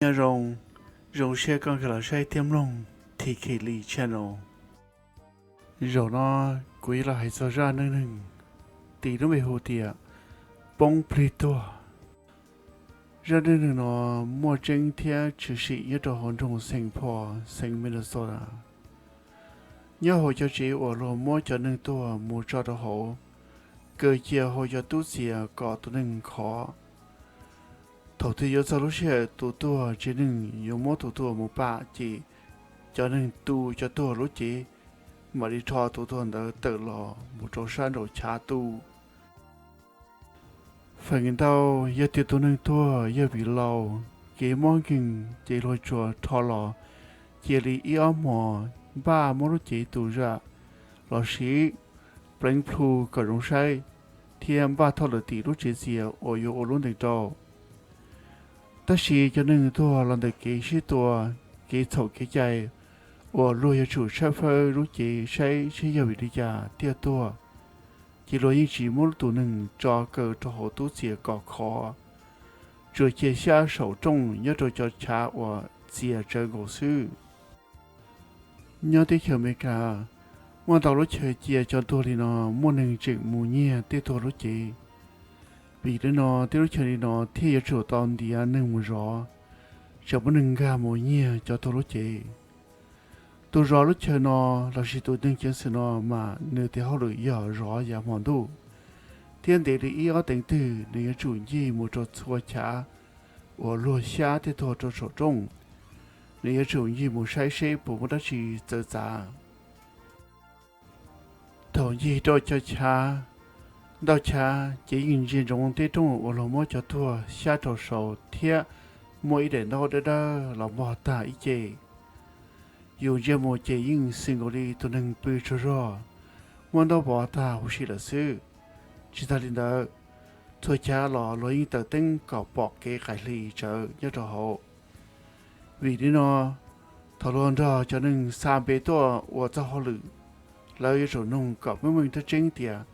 Nyob zoo, zoo siab koj nkag los saib thiab mloog T K Lee Channel. Zaum no kuv yuav los hais txog zaj neej neeg tis lub npe hu tias Poob Plig Tuag. Zaj neej neeg no muaj tseeb thiab tshwm sim nyob rau hauv nroog Saint Paul, xeev Minnesota. Nyob hauv cov tsev uas luag muab cov neeg tuag mus tso rau hauv, kaw cia hauv cov tub txias kom tus neeg khov. Thaum twg yuav txog lub sij hawm tus tuag tsev neeg yuav muab tus tuag mus pam ces cov neeg tu cov tuag lub cev mam li rho tus tuag ntawd tawm los mus rau sab nraum chav tu. Feem ntau yog tias tus neeg tuag yog vim laus, kev mob nkeeg ces luag tsuas rho los cia li ib ob hmos npaj muab lub cev tu zam los sis pleev plhu kom zoo saib thiab npaj thauj lawm tim lub tsev txias uas yuav ua lub ntees rau. Tab sis cov neeg tuag los ntawm kev sib tua, kev txhaum kev cai uas luag yuav tsum tshawb fawb lub cev saib seb yog vim li cas thiaj tuag, ces luag yeej tsis muab tus neeg tso kaw rau hauv tub txias kom khov, tsuas cia xyab saum rooj nyob rau cov chav uas txias tsawv nkaus xwb. Nyob teb chaws Amelikas, muaj ntau lub chaw cia cov tuag li no muaj neeg tseem mus nyiag tej tuag lub cev. Vim li no tej lub chaw li no thiaj yuav tsum tau ntiav neeg mus zov, tsam muaj neeg nkag mus nyiag cov tuag lub cev. Tus zov lub chaw no lossis tus neeg ceev xwm no mas nws tes hauj lwm yog zov yav hmo ntuj, thiab ntev li ib ob teev twg nws yuav tsum ncig mus rau txhua chav uas luag xyab tej tuag rau saum rooj. Nws yuav tsum ncig mus saib seb puas muaj dab tsi txawv txav. Thaum ncig rau cov chav, ntau chav ces yeej ntsia ntsoov tej rooj uas luag muab cov tuag xyab rau saud thiab muaj ib daim ntaub dawb dawb los npog tag ib ce. Yus ntsia mus ces yeej xwm nkaus li tus neeg pw tsaug zog, muab ntaub vov tag huv si lawm xwb. Tsis tas li ntawd, txhua chav los luag yeej taws teeb kom pom kev qaim hli tsawv nyob rau hauv. Vim li no, thaum luag nrog cov neeg xa npe tuaj ua txoj hauj lwm, lawv yuav tsum nug kom meej meej thiab tseeb tias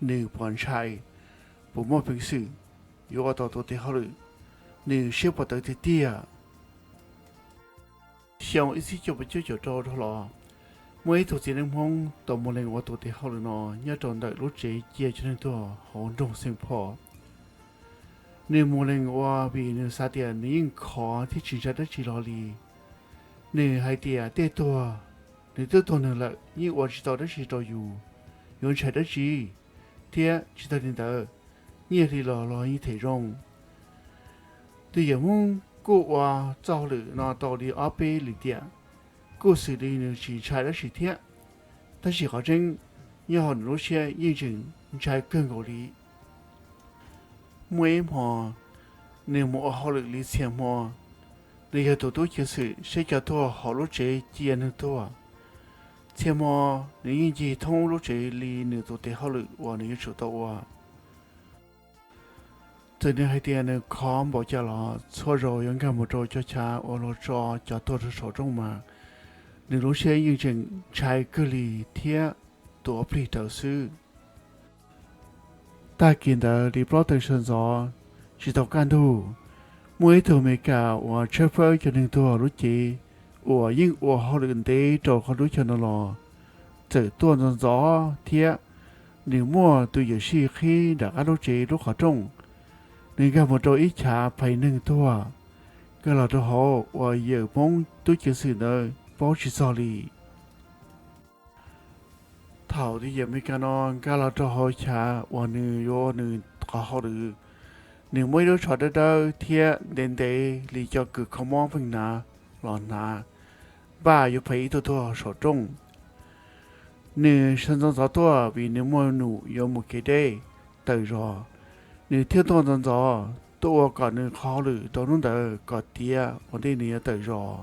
nws puas ntshai, puas muaj peev xwm yuav ua tau tus tes hauj lwm, nws siab puas tawv tiag tiag. Xyoo ib txhiab cuaj puas cuaj caum rau dhau los, muaj ib tug txiv neej Hmoob tau mus lees ua tus tes hauj lwm no nyob rau ntawm lub tsev cia cov neeg tuag hauv nroog Xeem Phom. Nws mus lees ua vim nws xav tias nws yeej khov thiab tsis ntshai dab tsi los li. Nws hais tias tej tuag, nws twb tuag nws lawm yeej ua tsis tau dab tsi rau yus, yuav ntshai dab tsi. Thiab tsis tas li ntawd, nyiaj hli los los yeej them zoo. Tus yawm Hmoob kuj ua txoj hauj lwm no tau li ob peb lim tiam, kuj xws li nws tsis ntshai dab tsi thiab. Tab sis qhov tseeb, nyob hauv nws lub siab yeej tseem ntshai kawg nkaus li. Muaj ib hmo, nws mus ua hauj lwm li txhia hmo. Nws yog tus tub ceev xwm saib cov tuag hauv lub tsev cia neeg tuag. Txhia hmo, nws yeej ncig thoob lub tsev li nws tus tes hauj lwm uas nws yuav tsum tau ua. Txawm nws hais tias nws khov npaum cas los txhua zaus yuav nkag mus rau cov chav uas luag tso cov tuag rau saum rooj mas, nws lub siab yeej tseem ntshai kawg li thiab tuav plig rawv xwb. Tag kis ntawd li plaub tawm sawv ntxov, tsis tau kaj ntug, muaj ib tug Amelikas uas tshawb fawb cov neeg tuag lub cev uas yeej ua hauj lwm ntev rau qhov lub chaw no los, txawm tuaj ntxov ntxov thiab. Nws muaj tus yawm sij qhib nram qab lub tsev lub qhov rooj, nws nkag mus rau ib chav phais neeg tuag, nkag los rau hauv uas yawm Hmoob tub ceev xwm ntawd paub tsis txog li. Thaum tus yawm Amelikas no nkag los rau hauv chav uas nws yuav ua nws qhov hauj lwm, nws muab ib lub tsho dawb dawb thiab ntev ntev li cov kws kho mob pheej hnav los hnav, npaj yuav phais ib tug tuag saum rooj. Nws sawv ntxov ntxov tuaj vim nws muaj num yuav mus kev deb tawm zos, nws thiaj tuaj ntxov ntxov tuaj ua kom nws qhov hauj lwm rau hnub ntawd kom tiav ua ntej nws yuav tawm zos.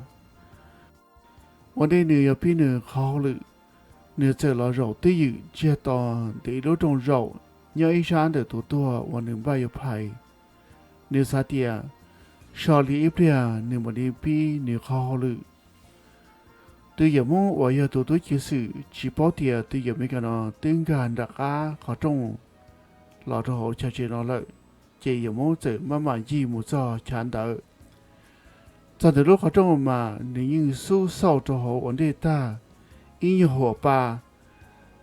Ua ntej nws yuav pib nws qhov hauj lwm, nws txawm los zaum twj ywm ntsiag to ntawm ib lub rooj zaum nyob ib sab ntawm tus tuag uas nws npaj yuav phais. Nws xav tias so li ib pliag nws mam li pib nws qhov hauj lwm. Tus yawm Hmoob uas yog tus tub ceev xwm tsis paub tias tus yawm Amelikas no twb nkag nram qab qhov rooj los rau hauv chav tsev no lawm, ces yawm Hmoob txawm maj mam ncig mus txog chav ntawd. Txog ntawm lub qhov rooj mas nws yeej xub xauj rau hauv ua ntej tag, ib nyuag huam pa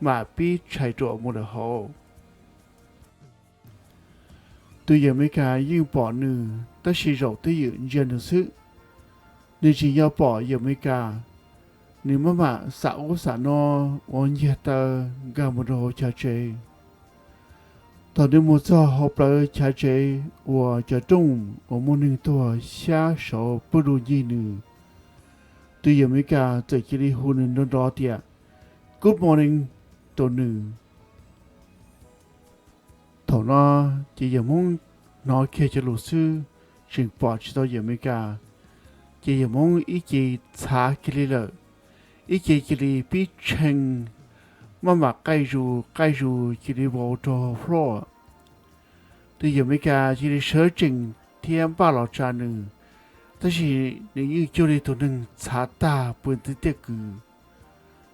mam pib tshais ruam mus lawm hauv. Tus yawm Amelikas yeej pom nws tab sis zaum twj ywm ntsia nws xwb. Nws tsis yog pom yawm Amelikas, nws maj mam xam ub xam no ua nyiag taw nkag mus rau hauv chav tsev. Thaum nws mus txog hauv plawv chav tsev uas cov rooj uas muaj neeg tuag xyab saud pwj lug ncig nws, tus yawm Amelikas txawm cia li hu nws nrov nrov tias Good morning rau nws. Thaum no ces yawm Hmoob hnov kiag cov lus xwb, tseem pom tsis tau yawm Amelikas, ces yawm Hmoob ib ce txhav kiag li lawm, ib ce cia li pib tshee, maj mam qaij zus qaij zus cia li vau rau hauv floor. Tus yawm Amelikas cia li sawv tsees thiab npaj los tsa nws, tab sis nws yeej cuag li tus neeg txhav tag pw ntwg tiaj kws,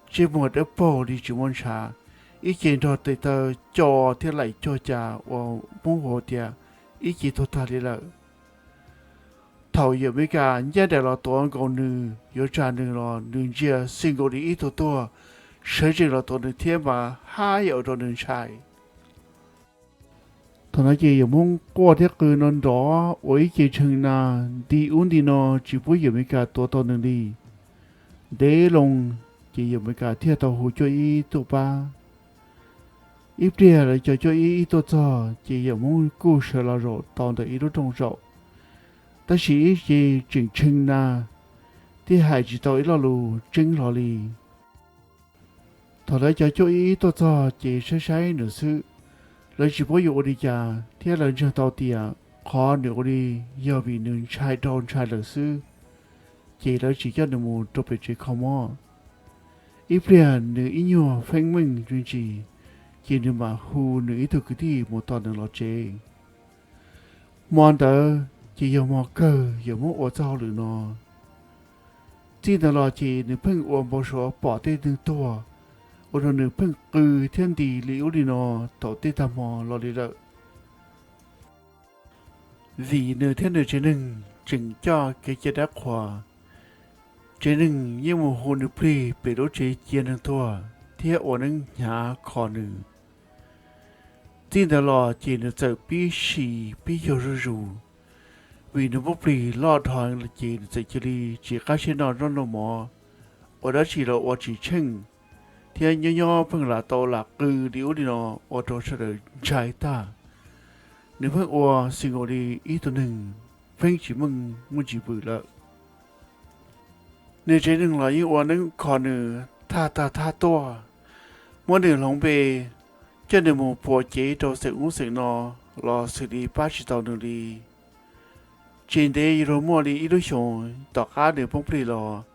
ntsej muag dawb paug li tsis muaj ntshav, ib ce nrog tes taw co thiab laim cog cas uas Hmoob hu tias ib ce tuag tag li lawm. Thaum yawm Amelikas ncaj nraim los tuav nkaus nws yuav tsa nws los nws ntsia xwb nkaus li ib tug tuag, sawv tsees los tuav nws thiab mas haj yam ua rau nws ntshai. Thaum no ces yawm Hmoob quaj thiab qw no nrov ua ib ce tshee na, nti ub nti no tsis pub yawm Amelikas tuav tau nws li. Ntev loo ces yawm Amelikas thiaj tau hu cuaj ib tuaj pab. Ib pliag lawv cov cuaj ib ib tuaj txog ces yawm Hmoob kuj sawv los zaum tau ntawm ib lub rooj zaum, tab sis ib ce tseem tshee na, thiaj hais tsis tau ib lo lus tseeb hlo li. Thaum lawv cov cuaj ib ib tuaj txog ces saib saib nws xwb, lawv tsis paub yuav ua li cas thiab lawv ntseeg tau tias qhov nws ua li yog vim nws ntshai dhau ntshai lawm xwb, ces lawv tsis coj nws mus rau pem tsev kho mob. Ib pliag nws ib nyuag feeb meej me ntsis, ces nws mam hu nws ib tug kwv tij mus tos nws los tsev. Hmo ntawd ces yog hmo kawg yawm Hmoob ua txoj hauj lwm no. Txij ntawd los ces nws pheej ua npau suav pom tej neeg tuag, ua rau nws pheej qw thiab nti li ub li no thaum tej tag hmo los li lawm. Vim nws thiab nws tsev neeg tseem coj kev cai dab qhuas, tsev neeg yeej mus hu nws plig pem lub tsev cia neeg tuag thiab ua neeb hnyav kho nws. Txij ntawd los ces nws txawm pib si pib yug zuj zus, vim nws muab plig loj dhau ces nws txawm cia li tsis qab siab noj zaub noj mov, ua dab tsi los ua tsis tsheej, thiab nyob nyob pheej lam tau lam qw li ub li no ua rau sawv daws ntshai tag. Nws pheej ua xwm nkaus li ib tug neeg pheej tsis meej muaj ntsis vwm lawm. Nws tsev neeg los yeej ua neeb kho nws thaj tag thaj tuaj, muab nws hloov npe, coj nws mus puas cev rau xeem ub xeem no los xws li pab tsis tau nws li. Tsis ntev yuav luag muaj li ib lub xyoos tom qab nws poob plig los,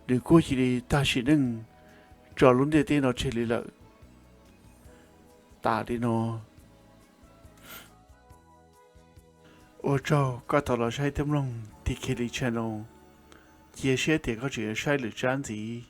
nws kuj cia li tag sim neej tso lub ntiaj teb no tseg li lawm. Tas li no. Ua tsaug koj tau los saib thiab mloog T K Li Channel. Cia siab tias koj tseem yuav saib lwm tsab ntxiv.